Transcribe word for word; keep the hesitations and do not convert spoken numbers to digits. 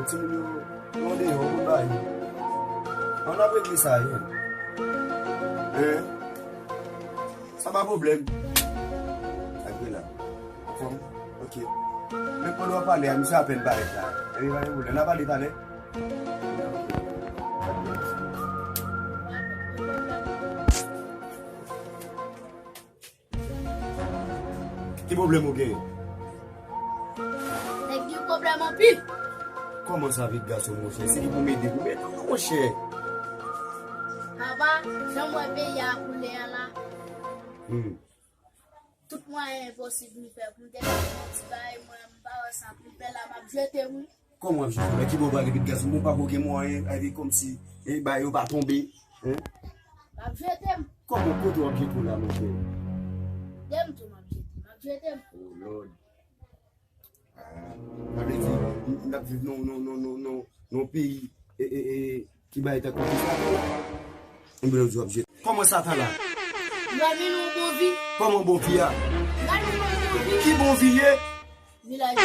Timoun yo, nou deyò, moun ba yo. Ann ap regle sa yo. Hein? Sa pa pwoblèm. Antre la. Anfòm? Ok. Men pandan w ap pale a, misye apèn parèt la. Epi pa gen pwoblèm. N a pale talè. Ki pwoblèm ou genyen? Nèg gen pwoblèm anpil. Kòman sa, vit gason, monchè? Si li pou m ede, pou m ede w, monchè. Papa, jan m wè peyi a koulè a la, hmm, tout mwayen enposib m fè pou m te ka fè yon ti bagay, mwen, m pa wè sa pou m fè la, m ap jete, wi. Kòman w ap jete? Nan ki bò w pral vit gason? Bon, pa gen mwayen, epi kòmsi, e, bagay yo pa tonbe. Hein? M ap jete m. Kòman, kote w ap jete w la, monchè? Dèyè m tou, m ap jete. M ap jete m. Oh, Lord. Ah, sa vle di, n ap viv nan, nan, nan, nan, nan, nan yon peyi, e, e, e, ki bay tankou diktatè la. Yon bèl di w ap jete. Kòman sa ta la? M pral mennen w bon vi. Kòman bon vi a? M pral mennen w bon vi. Ki bon vi ye? Vilaj.